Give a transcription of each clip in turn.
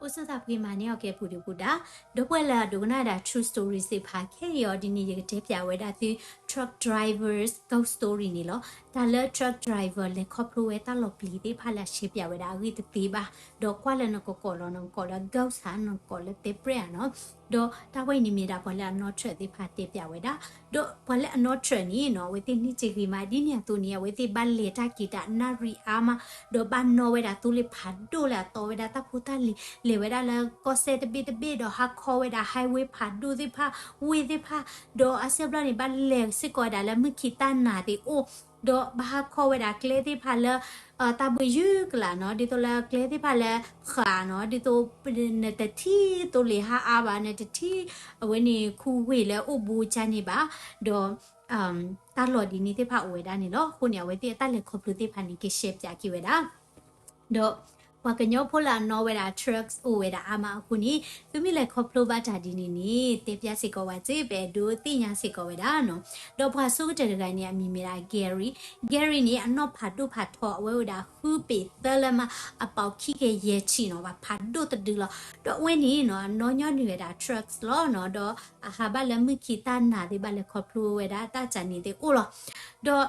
အိၣ်ဆူၣ်သးဖှံမၤန့ၢ်အီၤကဲပူၤဒုပူၤဒါ, ဒီပုၢ်ဝဲၢ်လၢအဒိကနၣ်ဝဲဒၣ် true story သ့ၣ်တဖၣ်ခဲအံၤအီၤဒ်န့ၣ် ယကတဲပၠးဝဲဒၣ်သု truck driver's ghost story န့ၣ်လီၤ. တၢ်လၢ truck driver လဲၤခီဖျိဝဲတၢ်လီၤပျံၤသ့ၣ်တဖၣ်လၢအရှဲပၠးဝဲဒၣ်အဂ့ၢ်တသ့ဘၣ်, ဒီးကွၢ်လၢနကကိးလီၤ နကကိးလၢ ghost ဧါ နကကိးလၢတဲပြဲၣ်ဧါနီၤ. ဒီးတၢ်ဝဲအံၤန့ၣ်မ့ၢ်ဒၣ်ပှၤလၢအနီၣ်ထြၢးသ့ၣ်တဖၣ်တဲပၠးဝဲဒၣ်, ဒီးပှၤလၢအနီၣ်ထြၢးန့ၣ်နီၤ အဝဲသ့ၣ်န့ၢ်စ့ဂ့ၤမး ဒ်န့ၣ်အသိးန့ၣ် အဝဲသ့ၣ်ဘၣ်လဲၤတၢ်က့ၤတၢ်နၣ်ရံၣ်အါမး, ဒီးဘၣ်နီၣ်ဝဲဒၣ်သိလ့ၣ်ဖးဒိၣ်လၢအတီဝဲဒၣ် တၢ်ဖိတၢ်လံၤ လဲၤဝဲဒၣ်လၢကီၢ်စဲၣ်တဘ့ၣ်တဘ့ၣ် ဒီးဟါခီဝဲဒၣ် highway ဖးဒိၣ်သ့ၣ်တဖၣ် ဝ့ၢ်သ့ၣ်တဖၣ်, ဒီးအဆၢဘျီန့ၣ် ဘၣ်လဲၤစ့ၢ်ကီးဝဲဒၣ်လၢမုၢ်ခံးတၢ်နၤသ့ၣ်အိၣ်, ဒီးဘၣ်ဟါခီဝဲဒၣ်ကျဲသ့ၣ်တဖၣ်လၢ တၢ်ဘှ့ၣ်ယုၢ်ကလာ်နီၤ, ဒ်သိးလၢကျဲသ့ၣ်တဖၣ်လၢဃးနီၤ, ဒ်သိး နတထံၣ်သိလ့ၣ်ဟါအါဘၣ်, နတထံၣ် အဝဲန့ၣ်ခူဝ့ၢ်လၢအိၣ်ဘူးကၢ်န့ၣ်ဘၣ်, ဒီး တၢ်လီၢ်ဒ်န့ၣ်သ့ၣ်တဖၣ်အိၣ်ဝဲဒၣ်န့ၣ်လီၤ. အဃိန့ၣ် အဝဲသ့ၣ်အတၢ်လဲၤခီဖျိသ့ၣ်တဖၣ်န့ၣ် ကရှဲပၠးက့ၤဝဲဒၣ် ဒီးပှၤကညီဖိလၢအနီၣ်ဝဲဒၣ် truck အိၣ်ဝဲဒၣ်အါမးအဃိန့ၣ် သုမ့ၢ်လဲၤခီဖျိဘၣ်တၢ်ဒ်န့ၣ်န့ၣ် တဲပၠးစ့ၢ်ကီးဝဲစ့ၢ် ပအဲၣ်ဒိးသ့ၣ်ညါစ့ၢ်ကီးဝဲဒၣ်နီၤ. ဒီးပှၤဆိကတၢၢ်တဂၤန့ၣ် အမံၤမ့ၢ်ဒၣ် Gary, Gary န့ၣ် အနီၣ်ဖးဒိၣ်ဖးထီ အဝဲအိၣ်ဝဲဒၣ်ဃုပ့ၤသၢလၢမး အပီးခံကယၤဆံနီၤ, ပှၤဖးဒိၣ်တဒုလီၤ. ဒီးအဝဲန့ၣ်နီၤ အနီၣ်ညီနုၢ်ဝဲဒၣ် truck လီၤနီၤ, ဒီးအဟးဘၣ်လၢမုၢ်ခံးတၢ်နၤသ့ၣ် ဘၣ်လဲၤခီဖျိဝဲဒၣ်တၢ်ကၢ်န့ၣ်သ့ၣ်အိၣ်လီၤ. ဒီး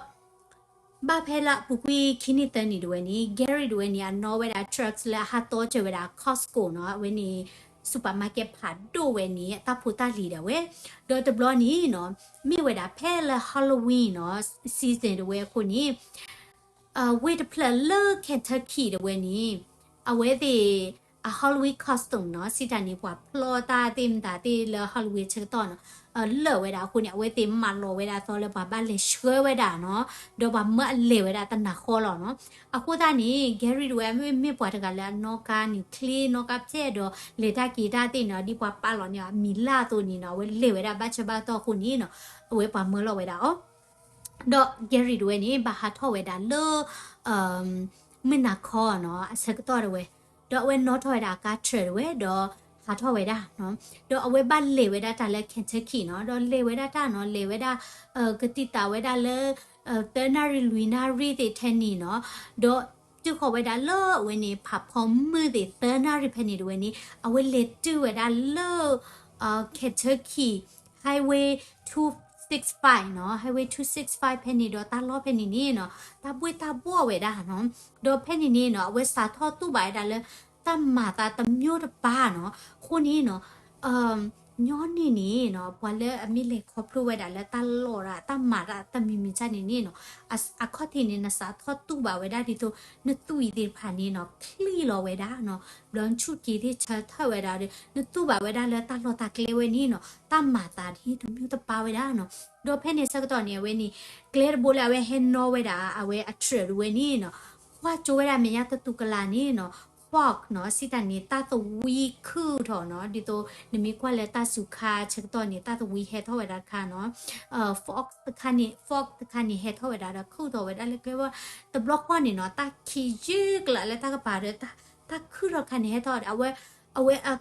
ဘၣ်ဖဲလၢအပူၤကွံာ်ခံနံၣ်သၢနံၣ်ဒၣ်ဝဲန့ၣ် Gary ဒၣ်ဝဲန့ၣ် အနီၣ်ဝဲဒၣ် truck လၢအဟးတီစၢၤဝဲဒၣ် Costco နီၤ, အဝဲန့ၣ် supermarket ဖးဒိၣ်ဝဲန့ၣ် အတၢ်ဖိတၢ်လံၤဒၣ်ဝဲ, ဒီးတဘျီန့ၣ်နီၤ မ့ၢ်ဝဲဒၣ်ဖဲလၢ Halloween နီၤ season ဒၣ်ဝဲအဃိန့ၣ် ဝ့ၢ်တဖျၢၣ်လၢ Kentucky ဒၣ်ဝဲန့ၣ် အဝဲသ့ၣ် အ Halloween costume နီၤ, စံးတၢ်န့ၣ် ပှၤဖျီတၢ်သ့ၣ်မတၤသ့ၣ်လၢ Halloween ဆၢကတီၢ်နီၤ, လၢာ်ဝဲဒၣ်အဃိန့ၣ် အဝဲသ့ၣ်မၤလီၤဝဲဒၣ်အသီလၢပှၤဘၣ်လဲၤဆှၢဝဲဒၣ်နီၤ, ဒီးပှၤမၢအလဲၤဝဲဒၣ်တနၤဃီလီၤနီၤ. အဃိသတးန့ၣ် Gary ဒၣ်ဝဲ မ့ၢ်ပှၤတဂၤလၢအနီၣ်ကါန့ၣ် ချ့နီၣ်ကါဖျဲၣ်ဒီး လဲၤတၢ်က့ၤတၢ်သ့ၣ်နီၤ, ဒ်ပှၤပာ်လီၤန့ၢ်အမံၤလၢ်အသိးန့ၣ်နီၤ, အဝဲလဲၤဝဲဒၣ်ဘၣ်ဆၢဘၣ်ကတီၢ်အဃိန့ၣ်နီၤ, အဝဲပှၤမၢလီၤဝဲဒၣ်အီၤ ဒီး Gary ဒၣ်ဝဲန့ၣ် ဘၣ်ဟးထီၣ်ဝဲဒၣ်လၢ မုၢ်နၤခီနီၤ အဆၢကတီၢ်ဒၣ်ဝဲ, ဒီးအဝဲနီၣ်ထီၣ်ဝဲဒၣ်အကါ truck ဒၣ်ဝဲ ဒီးဟးထီၣ်ဝဲဒၣ်နီၤ, ဒီးအဝဲဘၣ်လဲၤဝဲဒၣ်တၢ်လၢ Kentucky နီၤ, ဒီးလဲၤဝဲဒၣ်တၢ်နီၤ, လဲၤဝဲဒၣ် ကတံာ်တာ်ဝဲဒၣ်လၢ သၢနၣ်ရံၣ်လွံၢ်နၣ်ရံၣ်သ့ၣ်ထဲန့ၣ်နီၤ, ဒီးတုၤဃီၤဝဲဒၣ်လၢအဝဲန့ၣ် ဖးဖီမုၢ်သ့ၣ်သၢနၣ်ရံၣ်ဖဲန့ၣ်ဒၣ်ဝဲန့ၣ် အဝဲလဲၤတုၤဝဲဒၣ်လၢ Kentucky Highway two six five နီၤ, Highway two six five ဖဲန့ၣ်ဒီးတၢ်လီၢ်ဖဲန့ၣ်န့ၣ်နီၤ တၢ်ဘှ့ၣ်တၢ်ဘှီၣ်ဝဲဒၣ်နီၤ, ဒီးဖဲန့ၣ်န့ၣ်နီၤ အဝဲစးထီၣ်တူၢ်ဘၣ်ဝဲဒၣ်လၢ တၢ်မၤသးတမျိုးတပါနီၤ, အဃိန့ၣ်နီၤ ညီနုၢ်န့ၣ်နီၤ ပှၤလၢအမ့ၢ်လဲၤခီဖျိဝဲဒၣ်လၢတၢ်လီၢ်ဒၣ် တၢ်မၤဒၣ်တမံၤမံၤန့ၣ်န့ၣ်နီၤ အခီၣ်ထံးန့ၣ် နစးထီၣ်တူၢ်ဘၣ်ဝဲဒၣ်ဒ်သိး နသွံၣ်သ့ၣ်တဖၣ်န့ၣ်နီၤ ချံးလီၤဝဲဒၣ်နီၤ, ဘျီနဆူၣ်က့ၤသ့ၣ်ဆၢထၢၣ်ဝဲဒၣ်ဒီး နတူၢ်ဘၣ်ဝဲဒၣ်လၢတၢ်လီၢ်တၢ်ကျဲဝဲန့ၣ်နီၤ တၢ်မၤသးန့ၣ်တမျိုးတပါဝဲဒၣ်နီၤ, ဒီးဖဲန့ၣ်ဆၢကတီၢ်န့ၣ် အဝဲန့ၣ် ကျဲတဘိလၢအဝဲဟဲနီၣ်ဝဲဒၣ် အဝဲအ truck ဒၣ်ဝဲန့ၣ်နီၤ ကွၢ်ကၠိဝဲဒၣ်မဲာ်ညါတတူၢ်ကလာ်န့ၣ်နီၤ fog နီၤ စံးတၢ်န့ၣ် တၢ်သဝံခုၣ်ထီၣ်နီၤ, ဒ်သိးနမ့ၢ်ကွၢ်လၢတၢ်စူၤခါဆၢကတီၢ်န့ၣ် တၢ်သဝံဟဲထီၣ်ဝဲဒၣ်တခါနီၤ, fog တခါန့ၣ် fog တခါန့ၣ် ဟဲထီၣ်ဝဲဒၣ်ဒီးခုၣ်ထီၣ်ဝဲဒၣ်လၢကျဲဝဲ တဘျီဃီန့ၣ်နီၤ တၢ်ခံးယုၢ်ကလာ်လၢတၢ်ကပၤဒီး တၢ်ခုၣ်ထီၣ်တခါန့ၣ် ဟဲထီၣ်ဒီး အဝဲ အဝဲအ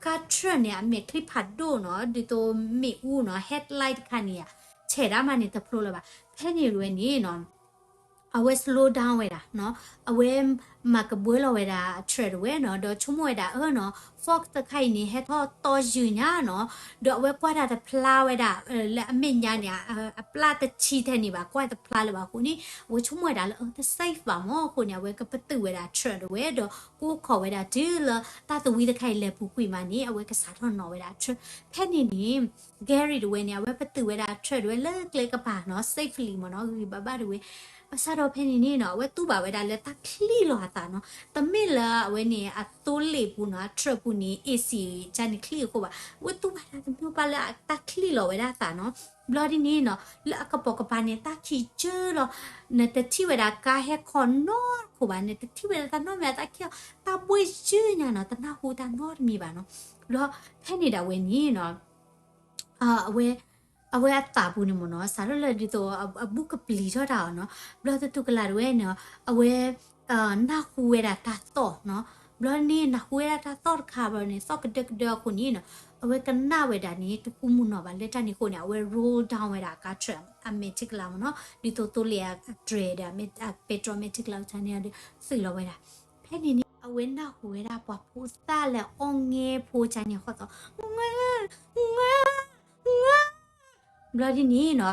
ကါ truck န့ၣ် အမဲာ်ချံဖးဒိၣ်နီၤ ဒ်သိးမ့ၣ်အူနီၤ headlight တခါန့ၣ် ဆဲးဒၣ်မးန့ၣ်တဖျိလၢၤဘၣ်. ဖဲန့ၣ်ဝဲန့ၣ်နီၤ အဝဲ slow down ဝဲဒၣ်နီၤ, အဝဲမၤကဘှၢလီၤဝဲဒၣ် truck ဒၣ်ဝဲနီၤ, ဒီးဆိကမိၣ်ဝဲဒၣ်အၢနီၤ fog တခါအံၤန့ၣ် ဟဲထီၣ်တီယုၢ်ညါနီၤ, ဒီးအဝဲကွၢ်တၢ်တဖျါဝဲဒၣ် လၢအမဲာ်ညါန့ၣ် အပျၢ်တဆံထဲန့ၣ်ဘၣ် ကွၢ်တဖျါလၢၤဘၣ်အဃိန့ၣ် အဝဲဆိကမိၣ်ဝဲဒၣ်လၢအၢ တ safe ဘၣ်မးအဃိန့ၣ် အဝဲကပတုာ်ဝဲဒၣ် truck ဒၣ်ဝဲ ဒီးကိးခီၣ်ဝဲဒၣ်တုၤလၢတၢ်သဝံတခါအံၤလဲၤပူၤကွံာ်မးန့ၣ် အဝဲကစးထီၣ်နီၣ်ဝဲဒၣ် truck ဖဲန့ၣ်န့ၣ် Gary ဒၣ်ဝဲန့ၣ် အဝဲပတုာ်ဝဲဒၣ် truck ဒၣ်ဝဲလၢကျဲကပၤနီၤ safely မးနီၤ ဂ့ၤဂ့ၤဘၣ်ဘၣ်ဒၣ်ဝဲ ဘၣ်ဆၣ်ဒီးဖဲန့ၣ်န့ၣ်နီၤ အဝဲတူၢ်ဘၣ်ဝဲဒၣ်လၢတၢ်ချံးလီၤအသးနီၤ, တမ့ၢ်လၢအဝဲန့ၣ် အသိလ့ၣ်ပူၤနီၤ အ truck ပူၤန့ၣ် AC ကန့ၣ်ချံးအဃိဘၣ်, အဝဲတူၢ်ဘၣ်ဒၣ်တမ့ၢ်ဘၣ်လၢတၢ်ချံးလီၤဝဲဒၣ်အသးနီၤ, ဘျီဒ်န့ၣ်နီၤ လၢအကပိာ်ကပၤန့ၣ် တၢ်ခံးယုၢ်လီၤ, နတထံၣ်ဝဲဒၣ်ကါဟဲခီနီတခိၣ်ဘၣ်, နတထံၣ်ဝဲဒၣ်တၢ်နီတမံၤ တၢ်ခံးအီၤ တၢ်ဘှ့ၣ်ယုၢ်ညါနီၤ တနၢ်ဟူတၢ်နီတမံၤဘၣ်နီၤ, ဘျီဖဲန့ၣ်ဒၣ်ဝဲန့ၣ်နီၤ အဝဲ အဝဲအသးပူၤန့ၣ်မ့ၢ်နီၤ စးထီၣ်လၢဒ်သိးအဘူးကပျံၤထီၣ်တၢ်အီၤနီၤ, ဘျီတတူၢ်ကလာ်ဒၣ်ဝဲန့ၣ် အဝဲ နၢ်ဟူဝဲဒၣ်တၢ်သီၣ်နီၤ, ဘျီန့ၣ် နၢ်ဟူဝဲဒၣ်တၢ်သီၣ်တခါဘျီန့ၣ် သီၣ်ကဒၢကဒၢအဃိန့ၣ်နီၤ အဝဲကနၣ်ဝဲဒၣ်န့ၣ် တဃူမုၢ်နီၢ်ဘၣ်လၢတၢ်န့ၣ်အဃိန့ၣ် အဝဲ roll down ဝဲဒၣ်အကါ truck အမဲာ်ထံကလၤမ့ၢ်နီၤ, ဒ်သိးသိလ့ၣ်အတြဲၤဒီး အမဲာ် petrol မဲာ်ထံကလၤအတၢ်န့ၣ်ဒီး သုးလီၤဝဲဒၣ်, ဖဲန့ၣ်န့ၣ် အဝဲနၢ်ဟူဝဲဒၣ်ပှၤဖိသၣ်လၢအီၣ်ငဲဖိကန့ၣ်ဟီၣ်သီၣ်, ငါ, ငါ, ငါ, ဘျီဒ်န့ၣ်နီၤ,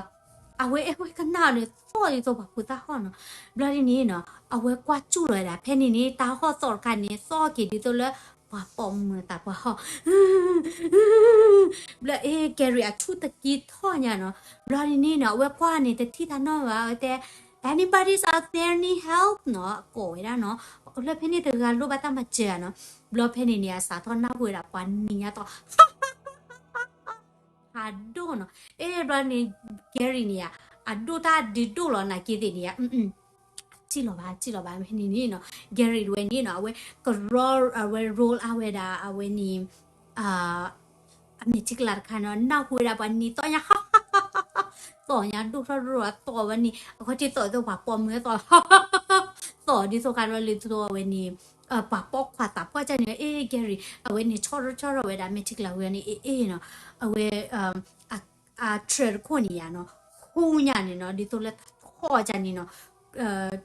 အဝဲအဲၣ်ဝဲကနၣ်အီၤန့ၣ် သီၣ်ဒ်သိးပှၤဖိသၣ်ဟီၣ်နီၤ. ဘျီဒ်န့ၣ်နီၤ အဝဲကွၢ်စူၣ်လီၤဝဲဒၣ် ဖဲန့ၣ်န့ၣ် တၢ်ဟီၣ်သီၣ်တခါန့ၣ် သီၣ်က့ၤဒ်သိးလၢ ပှၤပိာ်မုၣ်သးပှၢ်ဟီၣ် ဘျီ အဲ Gary အဆူၣ်တက့ထီၣ်ညါနီၤ. ဘျီဒ်န့ၣ်နီၤ အဝဲကွၢ်န့ၣ် တထံၣ်တၢ်နီတမံၤဘၣ် အဝဲတဲ Anybody out there need help နီၤ အကိးဝဲဒၣ်နီၤ. လၢဖဲန့ၣ်တဂၤလိၣ်ဘၣ်တၢ်မၤစၢၤဧါနီၤ. ဘျီဖဲန့ၣ်န့ၣ် အစးထီၣ်နၢ်ဟူဝဲဒၣ်ပှၤနံၤညါသီၣ် ဖးဒိၣ်နီၤ. အဲ ဘျီန့ၣ် Gary န့ၣ်ဧါ အဒိၣ်တၢ်ဒုးဒိၣ်လီၤ နာ်က့သ့ၣ်န့ၣ်ဧါ စံၣ်လီၤဘၣ် စံၣ်လီၤဘၣ် ဖဲန့ၣ်န့ၣ်နီၤ Gary တဝဲန့ၣ်နီၤ အဝဲကရီ အဝဲ roll အါဝဲဒၣ် အဝဲန့ၣ် အမဲာ်ထံကလၤတခါနီၤ နၢ်ဟူဝဲဒၣ်ပှၤနံၤသီၣ်ညါ သီၣ်ညါဒိၣ်ထီၣ်ဒိၣ်ထီၣ်သီၣ်ဝဲန့ၣ် အခီၣ်ထံးသီၣ်ဒ်သိးပှၤပိာ်မုၣ်သီၣ် သီၣ်ဒ်သိးခါဒီးလၢဒ်သိးအဝဲန့ၣ် ပှၤပိာ်ခွါသးပှၢ်ကန့ၣ် အဲ Gary အဝဲန့ၣ်ဆီၣ်ရီၣ်ဆီၣ်ရီၣ်ဝဲဒၣ် မဲာ်ထံကလၤဝဲန့ၣ် အဲ အဲနီၤ အဝဲ အ tree တခိၣ်န့ၣ်ယါနီၤ ဟူညါန့ၣ်နီၤ ဒ်သိးလၢထီၣ်ကန့ၣ်နီၤ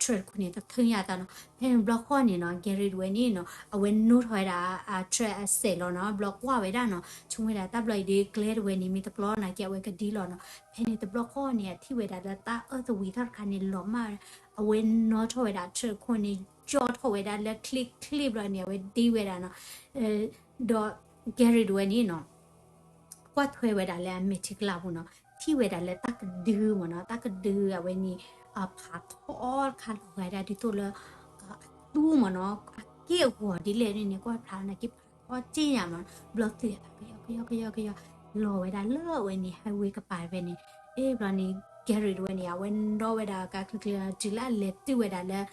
tree တခိၣ်န့ၣ် တထၢညါသးနီၤ ဖဲန့ၣ်ဘျီဃီန့ၣ်နီၤ Gary တဝဲန့ၣ်နီၤ အဝဲနိထီၣ်ဝဲဒၣ် tree အစဲးလီၤနီၤ ဘျီကွၢ်ဝဲဒၣ်နီၤ ဆိကမိၣ်ဝဲဒၣ်တၢ်ဘျီအံၤဒ်ကျဲတဝဲန့ၣ် မ့ၢ်တပျီနာ်က့ အဝဲကဒ်လီၤနီၤ ဖဲန့ၣ်တဘျီဃီန့ၣ် အထံၣ်ဝဲဒၣ်လၢတၢ်အၢၣ်သဝံးထီၣ်တခါန့ၣ် လီၤမၢ်ဝဲ အဝဲနိထီၣ်ဝဲဒၣ် tree တခိၣ်န့ၣ် ယီၣ်ထီၣ်ဝဲဒၣ်လၢချ့ချ့ဘျီန့ၣ် အဝဲဒ့ဝဲဒၣ်နီၤ ဒီး Gary တဝဲန့ၣ်နီၤ ကွၢ်ထွဲဝဲဒၣ်လၢအမဲာ်ထံကလၤပူၤနီၤ ထံၣ်ဝဲဒၣ်လၢတၢ်ကဒုမ့ၢ်နီၤ တၢ်ကဒုအဝဲန့ၣ် ဖးထီတခါလီၤဂာ်ဒၣ်ဒ်သိးလၢ အသူမ့ၢ်နီၤ အက့ၢ်အဂီၤဒ်လဲၣ်န့ၣ် ကွၢ်ဖျါနာ်က့ဖးထီက့ၢ်ညါမ့ၢ်နီၤ ဘျီသုးယသးကယီကယီကယီကယီ လီၤဝဲဒၣ်လၢအဝဲန့ၣ် highway ကပၤဖဲန့ၣ် အဲဘျီန့ၣ် Gary တဝဲန့ၣ် အဝဲဒီဝဲဒၣ်ကါချ့ချ့ တုၤလၢအလဲၤတုၤဝဲဒၣ်လၢ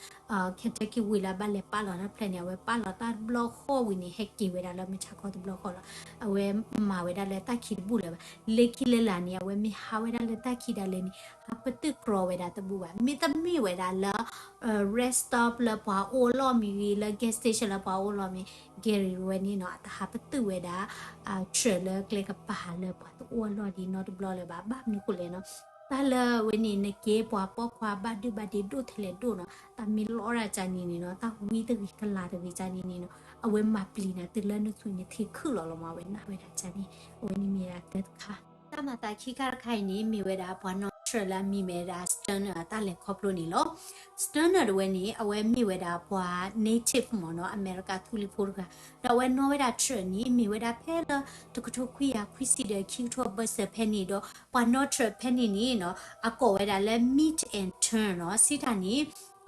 Kentucky ဝံၤလၢဘၣ်လဲၤပာ်လီၤတၢ်ဖျဲၣ်န့ၣ် အဝဲပာ်လီၤတၢ်တဘျီဃီဝံၤန့ၣ် ဟဲက့ၤဝဲဒၣ်လၢမုၢ်ဆါခီတဘျီဃီလီၤ အဝဲမၤဝဲဒၣ်လၢတၢ်ခံးတဘူၣ်လၢၤဘၣ် လၢခံလၢလာ်န့ၣ် အဝဲမ့ၢ်ဟးဝဲဒၣ်လၢတၢ်ခံးဒၣ်လဲာ်န့ၣ် ဟးပတုာ်ကြီဝဲဒၣ်တဘူၣ်ဘၣ် မ့တမ့ၢ်ဝဲဒၣ်လၢ rest stop လၢပှၤအိၣ်အလီၢ်မ့ၢ်ဂ့ၤ လၢ gas station လၢပှၤအိၣ်အလီၢ်မ့ၢ် Gary တဝဲန့ၣ်နီၤ အတဟးပတုာ်ဝဲဒၣ် tree လၢကျဲကပၤလၢပှၤတအိၣ်အလီၢ်ဒံးနီတဘျီလၢၤဘၣ် ဘၣ်မနုၤဃိလဲၣ်နီၤ တၢ်လၢအဝဲန့ၣ် နကဲပှၤပိာ်ခွါဘၣ်ဒုဘၣ်ဒ့ဒိၣ်ထဲလဲၣ်ဒိၣ်နီၤ တၢ်မ့ၢ်လီတၢ်ကန့ၣ်န့ၣ်နီၤ တၢ်ဝံတဂ့ၤကလၤတဂ့ၤကန့ၣ်န့ၣ်နီၤ အဝဲမၤပျံၤနၤတုၤလၢနသွံၣ်နထံခုၣ်လီၤလီၤမး အဝဲနၢ်ဝဲဒၣ်ကန့ၣ် အဝဲန့ၣ်မ့ၢ်ဒၣ်တၢ်တခါ တၢ်မၤသးခံခါတခါအံၤန့ၣ် မ့ၢ်ဝဲဒၣ်ပှၤနီၢ် tree လၢအမံၤမ့ၢ်ဝဲဒၣ် Stirner တၢ်လဲၤခီဖျိန့ၣ်လီၤ Stirner တဝဲန့ၣ် အဝဲမ့ၢ်ဝဲဒၣ်ပှၤ native မ့ၢ်နီၤ အမဲရကၤထူလံၤဖိတဂၤ ဒီးအဝဲနီၣ်ဝဲဒၣ် tree န့ၣ် မ့ၢ်ဝဲဒၣ်ဖဲလၢ တကထိခွံကယၤခွံဆံဒီးခံကထိဘၢၣ်စၢၤဖဲန့ၣ်ဒီး ပှၤနီၢ် tree ဖဲန့ၣ်န့ၣ်နီၤ အကိးဝဲဒၣ်လၢ meet and turn နီၤ စံးတၢ်န့ၣ်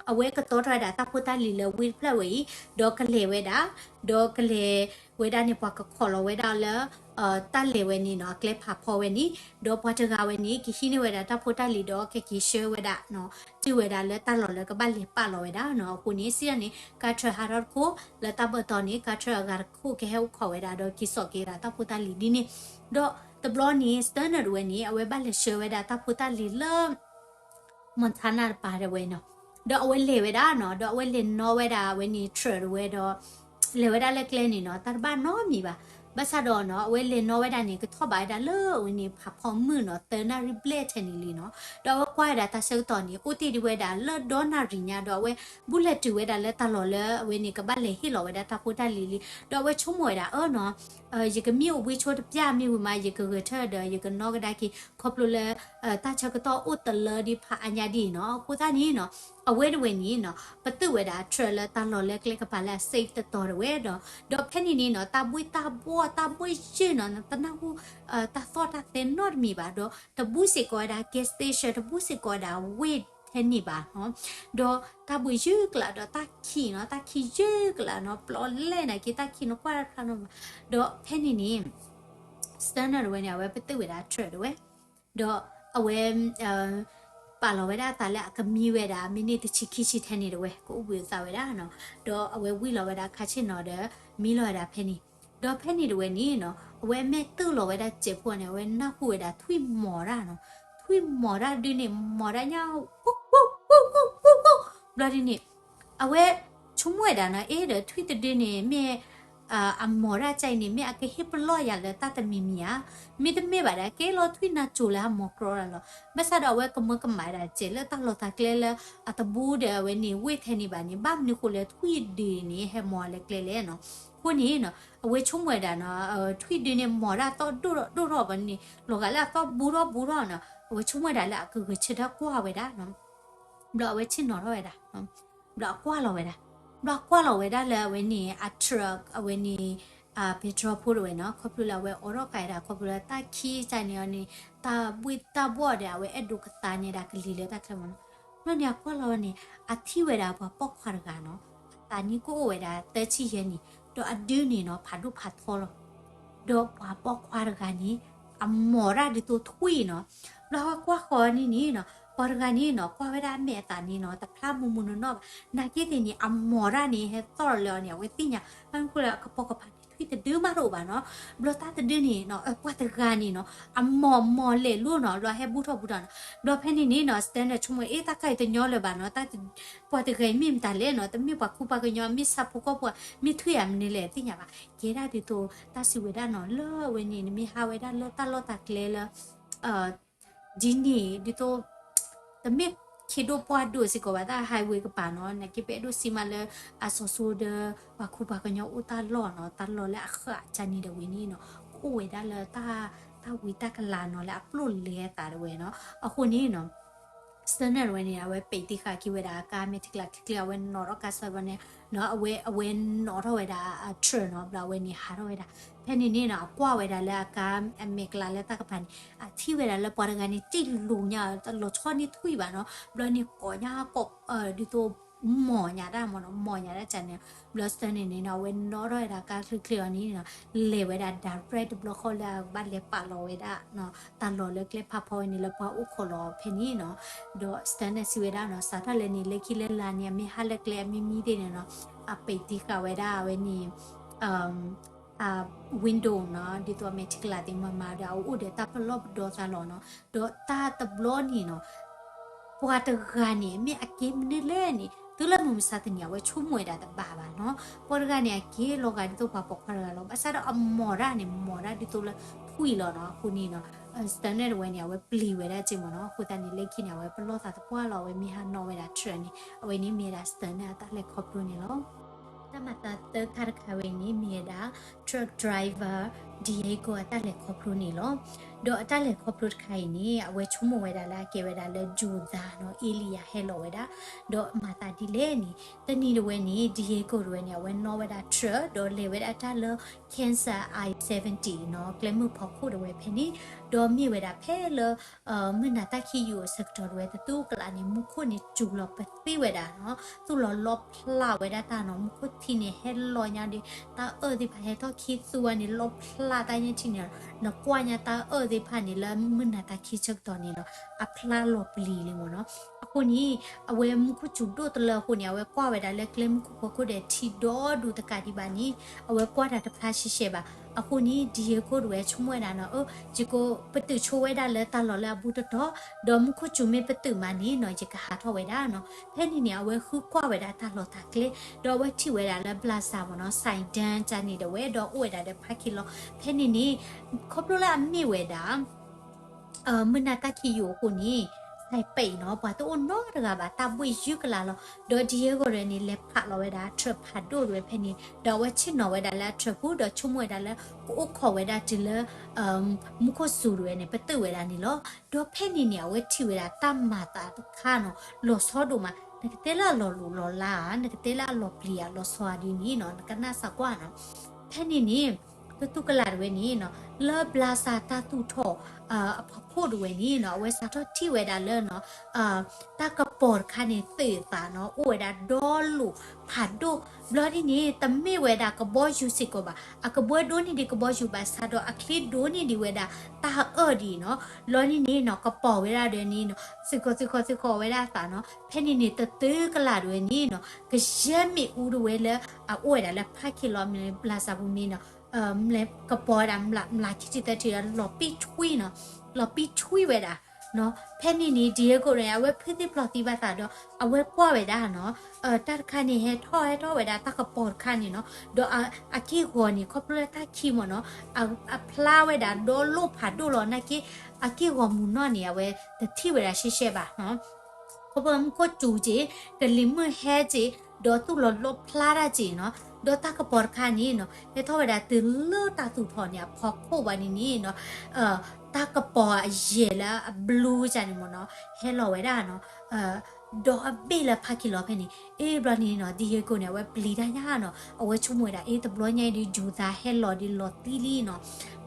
အဝဲကတီၤထီၣ်ဝဲဒၣ်တၢ်ဖိတၢ်လံၤလၢဝ့ၢ်တဖျၢၣ်ဝဲအံၤ ဒီးကလဲၤဝဲဒၣ် ဒီးကလဲၤဝဲဒၣ်န့ၣ် ပှၤကခိးလီၤဝဲဒၣ်လၢ တၢ်လဲၤဝဲန့ၣ်နီၤ အကျဲဖးဖီဝဲန့ၣ် ဒီးပှၤတဂၤဝဲန့ၣ် ကဟံးန့ၢ်ဝဲဒၣ်တၢ်ဖိတၢ်လံၤဒီး ကက့ၤဆှၢဝဲဒၣ်နီၤ တုၤဝဲဒၣ်လၢတၢ်လီၢ်လၢကဘၣ်လဲၤပာ်လီၤဝဲဒၣ်နီၤ အဃိန့ၣ် စံးတၢ်န့ၣ် ကါ tree ဟးထီၣ်တခိၣ် လၢတၢ်ဘၢၣ်တီန့ၣ် ကါ tree အဂၤတခိၣ် ကဟဲအိၣ်ခိးဝဲဒၣ်ဒီးက့ၤစိာ်က့ၤဝဲဒၣ်တၢ်ဖိတၢ်လံၤဒ်န့ၣ် ဒီးတဘျီန့ၣ် Stirner တဝဲန့ၣ် အဝဲဘၣ်လဲၤဆှၢဝဲဒၣ်တၢ်ဖိတၢ်လံၤလၢ Montana တပၤတဝဲနီၤ ဒီးအဝဲလဲၤဝဲဒၣ်နီၤ ဒီးအဝဲလဲၤနီၣ်ဝဲဒၣ်အဝဲန့ၣ် tree တဝဲဒီး လဲၤဝဲဒၣ်လၢကျဲန့ၣ်နီၤ တၢ်တဘၣ်နီတမံၤဘၣ် ဘၣ်ဆၣ်ဒီးနီၤ အဝဲလဲၤနီၣ်ဝဲဒၣ်န့ၣ် ကထီၣ်ဘးဝဲဒၣ်လၢအဝဲန့ၣ် ဖးဖီမုၢ်နီၤ သၢနၣ်ရံၣ်ဘျဲၣ်ထဲန့ၣ်လံနီၤ ဒီးအဝဲကွၢ်ဝဲဒၣ်တၢ်ဆၢကတီၢ်န့ၣ် အိၣ်တ့ၢ်ဒံးဝဲဒၣ်လၢဒီနၣ်ရံၣ်ညါ ဒီးအဝဲ ဘူးလဲၤတုၤဝဲဒၣ်လၢတၢ်လီၢ်လၢအဝဲန့ၣ် ကဘၣ်လဲၤဟ့ၣ်လီၤဝဲဒၣ်တၢ်ဖိတၢ်လံၤလံ ဒီးအဝဲဆိကမိၣ်ဝဲဒၣ်အၢနီၤ ယကမ့ၢ်အိၣ်ဘှံးဆိတပျၢ်မ့ၢ်ဝံၤမး ယကဂဲၤထၢၣ်ဒီး ယကနီၣ်ကဒါက့ၤ ခီဖျိလၢ တၢ်ဆၢကတီၢ်အိၣ်တလၢဒံးဖးအါညါဒ်အံၤနီၤ အဃိသတးန့ၣ်နီၤ အဝဲတဝဲန့ၣ်နီၤ ပတုာ်ဝဲဒၣ် tree လၢတၢ်လီၢ်လၢကျဲကပၤလၢအ safe တတီၤတဝဲဒီး ဒီးဖဲန့ၣ်န့ၣ်နီၤ တၢ်ဘှ့ၣ်တၢ်ဘှီၣ်တၢ်ဘှ့ၣ်ယုၢ်နီၤ တနၢ်ဟူ တၢ်သီၣ်တၢ်သဲနီတမံၤဘၣ်ဒီး တဘူးစ့ၢ်ကီးဝဲဒၣ် gas station တဘူးစ့ၢ်ကီးဝဲဒၣ်ဝ့ၢ်ထဲန့ၣ်ဘၣ်နီၤ ဒီးတၢ်ဘှ့ၣ်ယုၢ်ကလးဒီးတၢ်ခံးနီၤ တၢ်ခံးယုၢ်ကလးနီၤ ပျီလဲၣ်နာ်က့ တၢ်ခံးနကွၢ်တဖျါနီၤ ဒီးဖဲန့ၣ်န့ၣ် Stirner တဝဲန့ၣ် အဝဲပတုာ်ဝဲဒၣ် tree တဝဲ ဒီးအဝဲ ပာ်လီၤဝဲဒၣ်အသးလၢအကမံဝဲဒၣ် မံးနံးတဆံခံဆံထဲန့ၣ်တဝဲ ကအိၣ်ဘှံးအသးဝဲဒၣ်နီၤ ဒီးအဝဲဝံၣ်လီၤဝဲဒၣ်ခါဆ့ၣ်နီၤဒီး မံလီၤဝဲဒၣ်ဖဲန့ၣ် ဒီးဖဲန့ၣ်တဝဲန့ၣ်နီၤ အဝဲမ့ၢ်တုာ်လီၤဝဲဒၣ်စဲးဖိန့ၣ် အဝဲနၢ်ဟူဝဲဒၣ်ထွံၣ်မီၤတၢ်နီၤ ထွံၣ်မီၤတၢ်ဒုန့ၣ် မီၤတၢ်ညါ ဘျီဒ်န့ၣ် အဝဲဆိကမိၣ်ဝဲဒၣ်နီၤ အ့ ဒီးထွံၣ်တဒုန့ၣ် မ့ၢ် အမီၢ်ဒၣ်ကအံၤန့ၣ် မ့ၢ်အကဟ့ၣ်ပလီၢ်ယၤလၢတၢ်တမံၤမံၤဧါ, မ့တမ့ၢ်ဘၣ်ဒီး ကဲလီၤထွံၣ်နၤကိၤလၢအမီၢ်ကြီတၢ်လီၤ. ဘၣ်ဆၣ်ဒီးအဝဲကမၢကမၣ်ဒၣ်စဲးလၢတၢ်လီၤသးကျဲလၢ အတဘူးဒီးအဝဲန့ၣ် ဝ့ၢ်ထဲန့ၣ်ဘၣ်န့ၣ် ဘၣ်မနုၤဃိလၢထွံၣ်ဒုန့ၣ် ဟဲမီၢ်လၢကျဲလဲၣ်နီၤ. အဃိန့ၣ်နီၤ အဝဲဆိကမိၣ်ဝဲဒၣ်နီၤ ထွံၣ်ဒုန့ၣ် မီၢ်ဒၣ်သီၣ်ဒိၣ်ထီၣ်ဒိၣ်ထီၣ်ဘၣ်န့ၣ် လီၤဂာ်လၢအသီၣ်ဘူးထီၣ်ဘူးထီၣ်နီၤ အဝဲဆိကမိၣ်ဝဲဒၣ်လၢအကဂဲၤဆၢထၢၣ်ကွၢ်ဝဲဒၣ်နီၤ ဘျီအဝဲဆ့ၣ်နီၤထီၣ်ဝဲဒၣ်, ဘျီအကွၢ်လီၤဝဲဒၣ်, ဘျီအကွၢ်လီၤဝဲဒၣ်လၢအဝဲန့ၣ် အထြၢၣ် အဝဲန့ၣ် ပ့းတြီဖိတဝဲနီၤ ခီဖျိလၢအဝဲအိးထီၣ်ကးဒၣ် ခီဖျိလၢတၢ်ခံကန့ၣ်အီၤန့ၣ် တၢ်ဘှ့ၣ်တၢ်ဘှီၣ်ဒီး အဝဲအဲၣ်ဒိးကသါန့ၢ်ဒၣ်ကလံၤလၢတၢ်ချၢမးနီၤ. ဘျီန့ၣ်အကွၢ်လီၤဝဲန့ၣ် အထံၣ်ဝဲဒၣ်ပှၤပိာ်ခွါတဂၤနီၤ အသးနံၣ်ကအိၣ်ဝဲဒၣ်သၢဆံယဲၢ်နံၣ် ဒီးအဒုန့ၣ်နီၤ ဖးဒိၣ်ဖးထီလီၤ. ဒီးပှၤပိာ်ခွါတဂၤန့ၣ် အမီၢ်ဒၣ်ဒ်သိးထွံၣ်နီၤ. ဘျီအဝဲကွၢ်ဃီၤန့ၣ်န့ၣ်နီၤ ပှၤတဂၤန့ၣ်နီၤ ကွၢ်ဝဲဒၣ်အမဲာ်အသးန့ၣ်နီၤ တဖျါမူးမူးနီၢ်နီၢ်ဘၣ်. နာ်က့သ့ၣ်န့ၣ် အမီၢ်ဒၣ်န့ၣ် ဟဲသီၣ်လီၤလၢအီၤန့ၣ် အဝဲသ့ၣ်ညါ ဘၣ်မနုၤဃိလၢအကပိာ်ကပၤန့ၣ် ထွံၣ်တဒုမးတအိၣ်ဘၣ်နီၤ. ဘျီတၢ်တဒုန့ၣ်နီၤ ပှၤတဂၤန့ၣ်နီၤ အမီၢ်မီၢ်လဲၤလိၤနီၤ ဘျီဟဲဘူးထီၣ်ဘူးထီၣ်နီၤ. ဘျီဖဲန့ၣ်န့ၣ်နီၤ Stanton ဆိကမိၣ် အ့ တၢ်ခါအံၤတညီလၢၤဘၣ်နီၤ ပှၤတဂၤအံၤမ့ၢ်မတၤလဲၣ်နီၤ တမ့ၢ်ပှၤကူပှၤကညီ မ့ၢ်ဆၣ်ဖိကီၢ်ဖိ မ့ၢ်ထွံၣ်ဧါမနုၤလဲၣ် သ့ၣ်ညါဘၣ်. ကဲဒၣ်ဒ်သိး တၢ်စံးဝဲဒၣ်နီၤ လၢအဝဲန့ၣ် နမ့ၢ်ဟးဝဲဒၣ်လၢတၢ်လီၢ်တၢ်ကျဲလၢ ဒ်န့ၣ် ဒ်သိး တမ့ၢ်ခ့ဒိၣ်ပှၢ်ဒိၣ်စ့ၢ်ကီးဘၣ် တၢ် highway ကပၤနီၤ နာ်က့ပအဲၣ်ဒိးစံးမးလၢ အစီၤစိဒီး ပှၤကူပှၤကညီအိၣ်တၢ်လီၢ်နီၤ တၢ်လီၢ်လၢအဃၣ်ကန့ၣ်တဝဲန့ၣ်နီၤ ကအိၣ်ဝဲဒၣ်လၢ တၢ်ဝံတၢ်ကလၤနီၤ လၢအပျိၢ်လဲၤအသးတဝဲနီၤ. အဃိန့ၣ်နီၤ Stanton တဝဲန့ၣ် အဝဲပဲာ်သံဃာ်က့ၤဝဲဒၣ်အကါ မဲာ်ထံကလၤချ့ချ့ အဝဲနီၤထီၣ်ကါစၢ်ဘျီန့ၣ်နီၤ အဝဲ အဝဲနီၤထီၣ်ဝဲဒၣ်အထြၢၣ်နီၤ ဘျီအဝဲန့ၣ်ဟးထီၣ်ဝဲဒၣ်. ဖဲန့ၣ်န့ၣ်နီၤ အကွၢ်ဝဲဒၣ်လၢအကါ အမဲာ်ကျါလၢတၢ်ကပၤန့ၣ် အထံၣ်ဝဲဒၣ်လၢပှၤတဂၤန့ၣ် တ့ၢ်လိၤညါ တလီၤဆီန့ၢ်ထွံၣ်ဘၣ်နီၤ ဘျီန့ၣ်ကိးညါကိး ဒ်သိး မီၢ်ညါဒၣ်မ့ၢ်နီၤ မီၢ်ညါဒၣ်ကန့ၣ် ဘျီ Stanton န့ၣ်နီၤ အဝဲနီၤထီၣ်ဝဲဒၣ်ကါချ့ချ့အီၤန့ၣ်နီၤ လဲၤဝဲဒၣ် direct တဘျီဃီလၢအဘၣ်လဲၤပာ်လီၤဝဲဒၣ် တၢ်လီၢ်လၢကျဲဖးဖီဝဲန့ၣ် လၢပှၤအိၣ်ခိးလီၤဖဲန့ၣ်နီၤ. ဒီး Stanton စံးဝဲဒၣ်နီၤ စးထီၣ်လၢန့ၣ် လၢခံလၢလာ်န့ၣ် အမ့ၢ်ဟးလၢကျဲအမံၤမံၤသ့ၣ်န့ၣ်နီၤ အပဲာ်သံဃာ်ဝဲဒၣ်အဝဲန့ၣ် အ window နီၤ ဒ်သိးအမဲာ်ထံကလၤသ့ၣ်မၤမၤဒီး အအိၣ်ဒီးတၢ်ပလီၢ်ပဒီသးလီၤနီၤ. ဒီးတၢ်တဘျီန့ၣ်နီၤ ပှၤတဂၤန့ၣ် မ့ၢ်အက့ၤမနုၤလဲၣ်န့ၣ် တုၤလၢမုၢ်မဆါတနံၤ အဝဲဆိကမိၣ်ဝဲဒၣ်တဘၣ်ဘၣ်နီၤ. ပှၤတဂၤန့ၣ် အက့ၤလီၤဂာ်ဒ်သိးပှၤပိာ်ခွါတဂၤလီၤ. ဘၣ်ဆၣ်ဒီးအမီၢ်ဒၣ်န့ၣ် မီၢ်ဒၣ်ဒ်သိးလၢထွံၣ်လီၤနီၤ. အဃိန့ၣ်နီၤ Stanton တဝဲန့ၣ် အဝဲပျံၤဝဲဒၣ်က့မ့ၢ်နီၤ. အဃိသတးန့ၣ် လၢခံန့ၣ် အဝဲပလီၢ်သးသပှၢ်လီၤ. အဝဲမ့ၢ်ဟးနီၤဝဲဒၣ်ထြၢၣ်န့ၣ် အဝဲန့ၣ်မ့ၢ်ဝဲဒၣ် Stanton အတၢ်လဲၤခီဖျိန့ၣ်လီၤ. တၢ်မၤသးသၢခါတခါဝဲန့ၣ် မ့ၢ်ဝဲဒၣ် truck driver Diego အတၢ်လဲၤခီဖျိန့ၣ်လီၤ. ဒီးအတၢ်လဲၤခီဖျိတခါအံၤန့ၣ် အဝဲဆိကမိၣ်ဝဲဒၣ်လၢအကဲဝဲဒၣ်လၢ ယိၤသးနီၤ alien ဟဲလီၤဝဲဒၣ်. ဒီးမၤသးဒ်လဲၣ်န့ၣ် တနံၤတဝဲန့ၣ် Diego တဝဲန့ၣ် အဝဲနီၣ်ဝဲဒၣ်ထြၢၣ် ဒီးလဲၤဝဲဒၣ်တၢ်လၢ Kansas I seventy နီၤ ကျဲမုၢ်ဖီခိၣ်တဝဲဖဲန့ၣ် ဒီးမ့ၢ်ဝဲဒၣ်ဖဲလၢ မုၢ်နၤတၢ်ခံးယိာ်အဆၢကတီၢ်တဝဲ တသူကလးန့ၣ် မူခိၣ်န့ၣ်စူၤလီၤပသံဝဲဒၣ်နီၤ သူၣ်လီၤလီဖျးဝဲဒၣ်တၢ်နီၤ မူခိၣ်ထံန့ၣ် ဟဲလီၤညါဒီး တၢ်အၢၣ်သ့ၣ်တဖၣ်ဟဲထီၣ်ခံသူဝဲန့ၣ် လီဖျးတၢ်ညါထံန့ၣ် နကွၢ်ညါတၢ်အၢၣ်သ့ၣ်တဖၣ်န့ၣ် လၢမုၢ်နၤတၢ်ခံးဆၢကတီၢ်န့ၣ်နီၤ အဖျါလီၤပျံၤလံမ့ၢ်နီၤ. အဃိန့ၣ် အဝဲမူခိၣ်စူၤဒိၣ်တလၢအဃိန့ၣ် အဝဲကွၢ်ဝဲဒၣ်လၢကျဲမုၢ်ခိၣ်ဖီခိၣ်ဒီးထံဒီဒူၣ်တကးဒံးဘၣ်န့ၣ် အဝဲကွၢ်တၢ်တဖျါရှဲရှဲဘၣ်. အဃိန့ၣ် Diego တဝဲဆိကမိၣ်ဝဲဒၣ်နီၤ အၢ ယကပတုာ်ဆိဝဲဒၣ်လၢတၢ်လီၢ်လၢအဘူးတတီၤ ဒီးမူခိၣ်စူၤမ့ၢ်ပတုာ်မးန့ၣ်နီၤ ယကဟးထီၣ်ဝဲဒၣ်နီၤ. ဖဲန့ၣ်န့ၣ် အဝဲဃုကွၢ်ဝဲဒၣ်တၢ်လီၢ်တၢ်ကျဲ ဒီးအဝဲထံၣ်ဝဲဒၣ်လၢ plaza မ့ၢ်နီၤ ဆိုင်တန်း ကန့ၣ်တဝဲ ဒီးအိၣ်ဝဲဒၣ်ဒီး parking lot ဖဲန့ၣ်န့ၣ် ခီဖျိလၢအမ့ၢ်ဝဲဒၣ် မုၢ်နၤတၢ်ခံးယိာ်အဃိန့ၣ် ဆိုင်ပိတ်နီၤ ပှၤတအိၣ်နီတဂၤဘၣ် တၢ်ဘှ့ၣ်ယုၢ်ကလာ်လီၤ. ဒီး Diego တဝဲန့ၣ် လဲၤဖးလီၤဝဲဒၣ် ထြၢၣ်ဖးဒိၣ်တဝဲဖဲန့ၣ် ဒီးအဝဲဆ့ၣ်နီၤဝဲဒၣ်လၢအထြၢၣ်ပူၤ ဒီးဆိကမိၣ်ဝဲဒၣ်လၢ ကအိၣ်ခိးဝဲဒၣ်တုၤလၢ မူခိၣ်စူၤတဝဲန့ၣ် ပတုာ်ဝဲဒၣ်န့ၣ်လီၤ. ဒီးဖဲန့ၣ်န့ၣ် အဝဲထံၣ်ဝဲဒၣ်တၢ်မၤသးတခါနီၤ လီၤဆီဒိၣ်မး နကတဲလၢအလီၤလိၢ်လီၤလးဧါ နကတဲလၢအလီၤပျံၤဧါ လီၤဆီဧါဒ်န့ၣ်နီၤ နကနၣ်စၢ်ကွၢ်နီၤ. ဖဲန့ၣ်န့ၣ် တသူကလးတဝဲန့ၣ်နီၤ လၢ plaza တၢ်သူၣ်ထီၣ် အဖီခိၣ်တဝဲန့ၣ်နီၤ အဝဲစးထီၣ်ထံၣ်ဝဲဒၣ်လၢနီၤ တၢ်ကပီၤတခါန့ၣ် သုးသးနီၤ အိၣ်ဝဲဒၣ်ဒီလိာ်ဖးဒိၣ် ဘျီဒ်န့ၣ် တမ့ၢ်ဝဲဒၣ်ကဘီယူၤစ့ၢ်ကီးဘၣ် အကဘှဲဒိၣ်န့ၢ်ဒံးကဘီယူၤဘၣ်ဆၣ်ဒီး အချ့ဒိၣ်န့ၢ်ဒံးဝဲဒၣ် တၢ်အၢၣ်ဒ်အံၤနီၤ ဘျီဒ်န့ၣ်နီၤ ကပီၤဝဲဒၣ်ဒီးန့ၣ်နီၤ သုးခီသုးခီသုးခီဝဲဒၣ်အသးနီၤ ဖဲန့ၣ်န့ၣ် တသုကလးတဝဲန့ၣ်နီၤ ကယဲၢ်မ့ၣ်အူတဝဲလၢ အအိၣ်ဝဲဒၣ်လၢ parking lot မ့ၢ် plaza ပူၤမ့ၢ်နီၤ ကပီၤဝဲဒၣ် မျးခံထံသၢထံဒီး လီၤပံၣ်ထွံနီၤ လီၤပံၣ်ထွံဝဲဒၣ် ဖဲန့ၣ်န့ၣ် Diego န့ၣ် အဝဲဖုသံဖျိးသံဘၣ်သးဒီး အဝဲကွၢ်ဝဲဒၣ်နီၤ, တၢ်တခါန့ၣ် ဟဲထီၣ်ဟဲထီၣ်ဝဲဒၣ်တၢ်ကပီၤတခါန့ၣ်နီၤ, ဒီးအက့ၢ်ဂီၤန့ၣ် ခီဖျိလၢတၢ်ခံမ့ၢ်နီၤ, အဖျါဝဲဒၣ်ဒီးလိၣ်ဖးဒိၣ်လီၤနာ်က့, အက့ၢ်ဂီၤမုၢ်နီၢ်န့ၣ် အဝဲတထံၣ်ဝဲဒၣ်ရှဲရှဲဘၣ်နီၤ. ခီဖျိမူခိၣ်စူၤက့ၤ, ကလံၤမုၢ်ဟဲက့ၤ, ဒီးသူၣ်လီၤလီဖျါတၢ်က့ၤနီၤ, ဒီးတၢ်ကပီၤတခါန့ၣ်နီၤ ဟဲထီၣ်ဝဲဒၣ်တုၤလၢတၢ်သူၣ်ထီၣ်န့ၣ် အဖီခိၣ်ဘၣ်န့ၣ်န့ၣ်နီၤ, တၢ်ကပီၤအယဲၢ်လၢအဘျူးကန့ၣ်မ့ၢ်နီၤ ဟဲလီၤဝဲဒၣ်နီၤ, ဒီးအဘ့ၣ်လၢဖးခံလီၤဖဲန့ၣ်, အ့ ဘျီန့ၣ်နီၤ Diego န့ၣ် အဝဲပျံၤတၢ်ညါနီၤ, အဝဲဆိကမိၣ်ဝဲဒၣ် အ့ တဘျီညါအံၤဒီး ယိၤသးဟဲလီၤဒီးလီၤသံ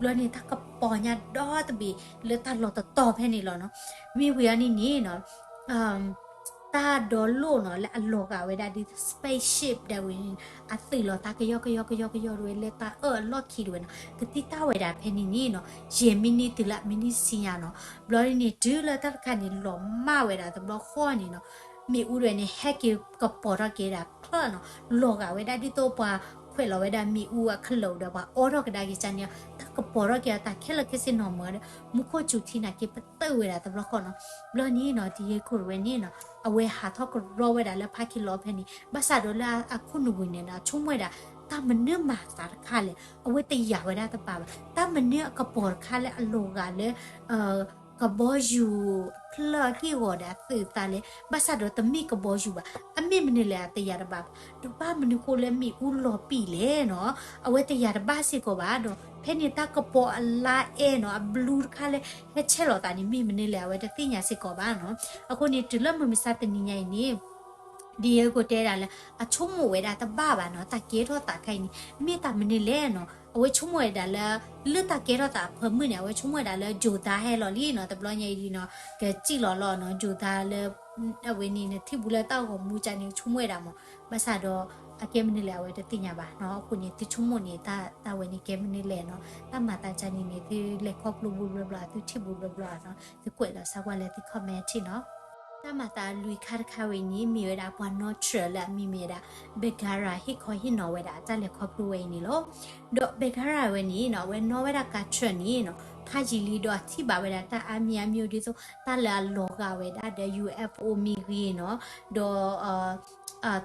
လံနီၤ, ဘျီန့ၣ် တၢ်ကပီၤညါဒီတဘ့ၣ်လၢတၢ်လီၤတတီၤဖဲန့ၣ်လီၤနီၤ, မ့ၢ်ဝံၤအီၤန့ၣ်န့ၣ်နီၤ တၢ်ဒီလိၣ်နီၤလၢအလီၤဂာ်ဝဲဒၣ်ဒ် spaceship ဒၣ်ဝဲန့ၣ် အသုးလီၤသးကယီကယီကယီကယီဒၣ်ဝဲလၢတၢ်အၢၣ်အလီၢ်ခံဒၣ်ဝဲနီၤ, ကသံၣ်တၢ်ဝဲဒၣ်ဖဲန့ၣ်န့ၣ်နီၤ ယဲၢ်မံးနံးတုၤလၢအမံးနံးဆံညါနီၤ, ဘျီန့ၣ် တုၤလၢတၢ်တခါန့ၣ် လီၤမၢ်ဝဲဒၣ်တဘျီဃီန့ၣ်နီၤ, မ့ၣ်အူဒၣ်ဝဲန့ၣ် ဟဲက့ၤကပီၤထီၣ်က့ၤဒၣ်ဖျၢၣ်နီၤ, လီၤဂာ်ဝဲဒၣ်ဒ်သိးပှၤခွဲးလီၤဝဲဒၣ်မ့ၣ်အူအကလုာ်ဒီး ပှၤအီထီၣ်ကဒါက့ၤကန့ၣ်, တၢ်ကပီၤထီၣ်က့ၤအတၢ်ခဲလၢာ်ခဲဆ့နီၤမၢ်ဒီး မူခိၣ်စူၤထံနာ်က့ပတုာ်ဝဲဒၣ်တဘျီဃီနီၤ, ဘျီန့ၣ်နီၤ Diego ဝဲန့ၣ်နီၤ အဝဲဟးထီၣ်ကရီဝဲဒၣ်လၢဖးခံလီၤဖဲန့ၣ်, ဘၣ်ဆၣ်ဒီးလၢအခိၣ်နူာ်ဝံၤန့ၣ်နီၤ ဆိကမိၣ်ဝဲဒၣ် တၢ်မနုၤမၤသးတခါလဲၣ် အဝဲတယာ်ဝဲဒၣ်တဘၣ်ဘၣ်, တၢ်မနုၤအကပီၤတခါလၢအလီၤဂာ်လၢ ကဘီယူၤဖျၢၣ်အက့ၢ်ဂီၤဒီးအသုးသးလဲၣ်, ဘၣ်ဆၣ်ဒီးတမ့ၢ်ကဘီယူၤဘၣ်, အမ့ၢ်မနုၤလဲၣ်အတယာ်တဘၣ်ဘၣ်, ဒီးဘၣ်မနုၤဃိလၢမ့ၣ်အူလီၤပံာ်လဲၣ်နီၤ, အဝဲတယာ်တဘၣ်စ့ၢ်ကီးဘၣ်ဒီး ဖဲန့ၣ်တၢ်ကပီၤအလါအဲၣ်နီၤ အဘျူးတခါလၢ ဟဲဆဲးလီၤသးန့ၣ် မ့ၢ်မနုၤလဲၣ် အဝဲတသ့ၣ်ညါစ့ၢ်ကီးဘၣ်နီၤ, အဃိန့ၣ် တုၤလၢမုၢ်မဆါတနံၤညါအံၤန့ၣ် Diego တဲဒၣ်လၢ အဆိကမိၣ်ဝဲဒၣ်တဘၣ်ဘၣ်နီၤ, တၢ်ကဲထီၣ်သးခါအံၤန့ၣ် မ့ၢ်တၢ်မနုၤလဲၣ်နီၤ, အဝဲဆိကမိၣ်ဝဲဒၣ်လၢ လၢတၢ်ကဲထီၣ်သးအဖၢမုၢ်န့ၣ် အဝဲဆိကမိၣ်ဝဲဒၣ်လၢ ယိၤသးဟဲလီၤလံနီၤ, တဘျီညါအံၤနီၤ ကစံၣ်လီၤလီၤနီၤ, ယိၤသးလၢ အဝဲန့ၣ် နထံၣ်ဘူးလၢတၢ်ဂီၤမူကန့ၣ် ဆိကမိၣ်ဝဲဒၣ်မး, ဘၣ်ဆၣ်ဒီး အကဲမနုၤလဲၣ် အဝဲတသ့ၣ်ညါဘၣ်နီၤ, အဃိန့ၣ် သုဆိကမိၣ်န့ၣ် တၢ်ဝဲန့ၣ်ကဲမနုၤလဲၣ်နီၤ, တၢ်မၤသးကန့ၣ်န့ၣ် သုလဲၤခီဖျိဘူးဘျီဘျီ သုထံၣ်ဘူးဘျီဘျီနီၤ, သုကွဲးလီၤဆါကွၢ်လၢသု comment နီၤ. တၢ်မၤသးလွံၢ်ခါတခါဝဲအံၤန့ၣ် မ့ၢ်ဝဲဒၣ်ပှၤနီၣ် truck လၢအမံၤမ့ၢ်ဝဲဒၣ် Bergara ဟ့ၣ်ခီဟ့ၣ်နီၤဝဲဒၣ်တၢ်လဲၤခီဖျိဝဲအံၤန့ၣ်လီၤ. ဒီး Bergara ဝဲန့ၣ်နီၤ အဝဲနီၣ်ဝဲဒၣ်ကါ truck န့ၣ်နီၤ ဖးယံာ်လံဒီးအထံၣ်ဘၣ်ဝဲဒၣ်တၢ်အါမံၤအါမံၤ ဒ်သိးတၢ်လၢအလီၤဂာ်ဝဲဒၣ်ဒီး UFO မ့ၢ်ဂ့ၤနီၤ, ဒီး